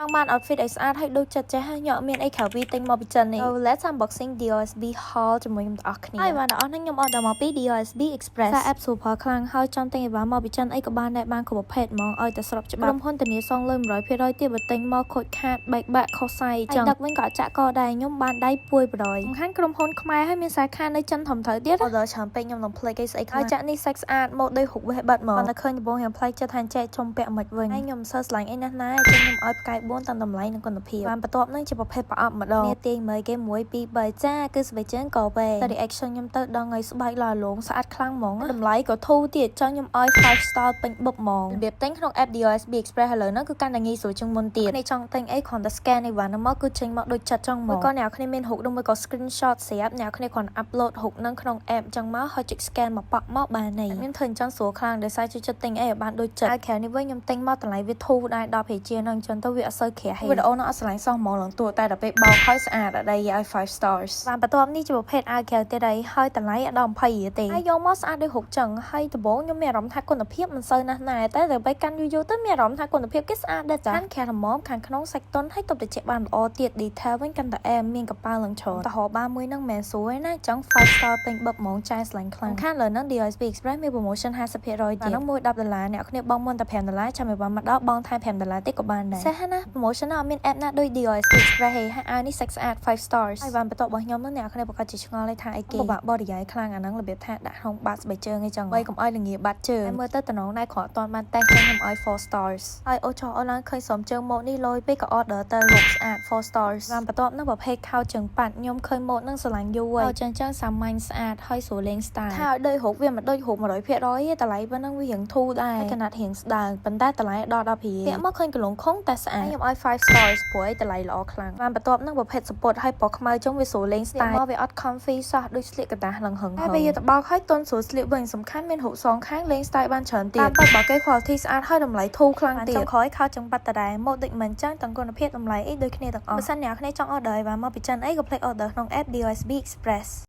ចង់បាន outfit ឲ្យស្អាតហើយដូចចិត្តចេះខ្ញុំអត់មានអីក្រៅពីទិញមកពីចិនទេ So let's unboxing DOSB haul ជាមួយខ្ញុំទាំងអស់គ្នាហើយបានទាំងអស់ហ្នឹងខ្ញុំ order មកពី DOSB Express សារ app super ខ្លាំងហើយចង់ទិញអីវ៉ាន់មកពីចិនអីក៏បានដែរបានគ្រប់ប្រភេទហ្មងឲ្យតែស្របច្បាប់ក្រុមហ៊ុនធានាសងលុយ100%ទៀតបើទិញមកខូចខាតបែកបាក់ខុស size ចឹងដឹកវិញក៏អត់ចាក់កដែរខ្ញុំបានដៃពួយបរយសំខាន់ក្រុមហ៊ុនខ្មែរហើយមានសាខានៅចិនធំត្រូវទៀត order ច្រើនពេកខ្ញុំនឹងភ្លេចអីស្អីខ្លះហើយចាក់នេះសាច់ស្អាតមកដូចរូបវេះបាត់ហ្មងគាត់តែឃើញដំបូងខ្ញុំប្លែកចិត្តថាចែកជុំពាក់មិនវិញហើយខ្ញុំមិនសូវស្រឡាញ់អីណាស់ណាចឹងខ្ញុំឲ្យផ្កាយ4តាមតម្លៃនិងគុណភាពបានបន្ទាប់នឹងជាប្រភេទប្រអប់ម្ដងនេះទាញមើលគេ1 2 3ចាគឺស្បែកជើងក៏វែតែ reaction ខ្ញុំទៅដល់ថ្ងៃស្បែកឡាលងស្អាតខ្លាំងហ្មងតម្លៃក៏ធូរទៀតចង់ខ្ញុំឲ្យ5 star ពេញបុកហ្មងរបៀបទិញក្នុង app DOSB Express ឥឡូវហ្នឹងគឺកាន់តែងាយស្រួលជាងមុនទៀតគ្នាចង់ទិញអីគ្រាន់តែ scan អីវ៉ាន់ហ្នឹងមកគឺចេញមកដូចចិត្តចង់ហ្មងមួយក៏អ្នកគ្នាមានរូបឬមួយក៏ screenshot ស្រាប់អ្នកគ្នាគ្រាន់ upload រូបហ្នឹងក្នុង app ចឹងមកហើយចុច scan មកប៉ក់មកបានហើយមានធ្វើអញ្ចឹងស្រួលខ្លាំងដោយសារជួយចិត្តទិញអីឲ្យបានដូចចិត្តហើយក្រៅនេះវិញខ្ញុំទិញមកតម្លៃវាធូរដែរ10រៀលជាងហ្នឹងអញ្ចឹងទៅវាអត់សូវក្រាស់ទេវីដេអូនោះអត់ស្រឡាញ់សោះហ្មងឡើងតួតែដល់ពេលបោកហើយស្អាតអត់ដីឲ្យ5 stars បានបន្ទាប់នេះជាប្រភេទអាវក្រៅទៀតហើយហើយតម្លៃអត់ដល់20រៀលទេហើយយកមកស្អាតដូចរូបចឹងហើយដំបូងខ្ញុំមានអារម្មណ៍ថាគុណភាពមិនសូវណាស់ណែតែដល់ពេលកាន់យូរៗទៅមានអារម្មណ៍ថាគុណភាពគេស្អាតដែរចាខាងក្រៅល្មមខាងក្នុងសាច់តុនហើយទប់តិចបានល្អទៀត detail វិញកាន់តែអែមមានកប៉ាល់ឡើងច្រើនតហោបានមួយហ្នឹងមិនមែនស្រួលទេណាចឹង5 star ពេញបឹបហ្មងចាយស្រឡាញ់ខ្លាំងខាងលើហ្នឹង DOSB Express មាន promotion 50%ទៀតហ្នឹងមួយ10ដុល្លារអ្នកគ្នាបង់មុនតែ5ដុល្លារចាំឲ្យបានមកដល់បង់ថែម5ដុល្លារទៀតក៏បានដែរសេះណា promotion ហ្នឹងអត់មាន app ណាដូច DOSB Express ទេហើយអាវនេះសាច់ស្អាត5 stars ហើយបានបន្ទាប់របស់ខ្ញុំហ្នឹងអ្នកគ្នាប្រកាសជាឆ្ងល់ថាអីគេពិបាកបរិយាយខ្លាំងអាហ្នឹងរបៀបថាដាក់ក្នុងបាតស្បែកជើងអីចឹងបីកុំឲ្យល្ងាបាត់ជើងហើយមើលទៅតំណងដែរគ្រាន់អត់ទាន់បានតេស្តចឹងខ្ញុំឲ្យ4 stars ហើយអូចោអូឡើងឃើញស្រោមជើងម៉ូតនេះលយពេកក៏ order ទៅមុខស្អាត4 stars បានបន្ទាប់ហ្នឹងប្រភេទខោជើងប៉ាត់ខ្ញុំឃើញម៉ូតហ្នឹងស្រឡាញ់យូរហើយចឹងចឹងសាមញ្ញស្អាតហើយស្រួលលេង style ថាឲ្យដូចរូបវាមិនដូចរូប100%ទេតម្លៃប៉ុណ្ណឹងវារៀងធូរដែរហើយកណាត់រៀងស្ដើងប៉ុន្តែតម្លៃដល់10រៀលពាក់មកឃើញកលងខុងតែស្អាតខ្ញុំឲ្យ5 stars ព្រោះឯតម្លៃល្អខ្លាំងបានបន្ទាប់ហ្នឹងប្រភេទសពតហើយពណ៌ខ្មៅចឹងវាស្រួលលេង style មកវាអត់ comfy សោះដូចស្លៀកក្រដាសឡើងហឹងហើយពេលយកទៅបោកហើយទន់ស្រួលស្លៀកវិញសំខាន់មានរូបសងខាងលេង style បានច្រើនទៀតតាមពិតបើគេ quality ស្អាតហើយតម្លៃធូរខ្លាំងទៀតចុងក្រោយខោជើងបាត់តដែរម៉ូតដូចមិនចឹងទាំងគុណភាពតម្លៃអីដូចគ្នាទាំងអស់បើសិនអ្នកគ្នាចង់ order ឲ្យបានមកពីចិនអីក៏ភ្លេច order ក្នុង app DOSB Express។